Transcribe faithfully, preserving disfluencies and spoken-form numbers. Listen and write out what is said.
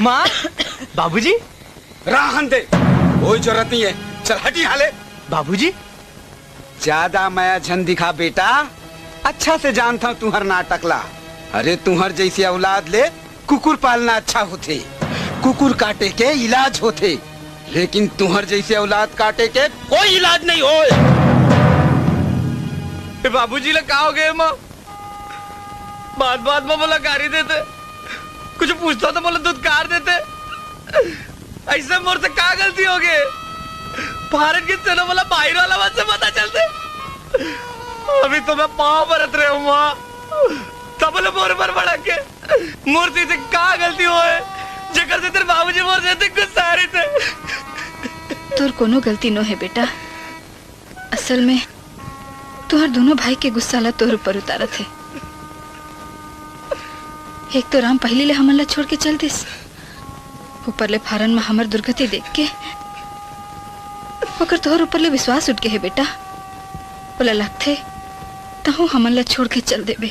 माँ, बाबूजी। रहन दे, कोई जरूरत नहीं है। चल हट यहाँ ले। बाबूजी। ज्यादा मया झन दिखा बेटा, अच्छा से जानथंव तुंहर नाटक ला। अरे तुंहर जइसे औलाद ले कुकुर पालना अच्छा होथे, कुकुर काटे के इलाज होथे, लेकिन तुंहर जइसे औलाद काटे के कोई इलाज नहीं होय। ए बाबूजी ला का हो गे माँ? बात बात में मोला गारी देथे, कुछ पूछथंव तो मोला दुत्कार देथे। अइसे मोर से का गलती हो गे? फारन के सेना मोला बाहिर वाला मन से पता चलथे। अभी तो मैं पाँव परत रहेंव माँ, तब ले मोर ऊपर भड़क के। मोर से अइसे का गलती होय, जेकर से तोर बाबूजी मोर से अतेक गुस्सा रहिथे? तोर कोनो गलती नो हे बेटा। असल में तुंहर दूनों भाई के गुस्सा ला तोर ऊपर उतारत हे। एक तो राम पहिली ले हमन ला छोड़ के चल दिस, ऊपर ले फारन में हमर दुर्गति देख के ओकर तोर ऊपर ले विश्वास उठ गे हे बेटा। ओला लगथे तहूँ हमन ला छोड़ के चल देबे।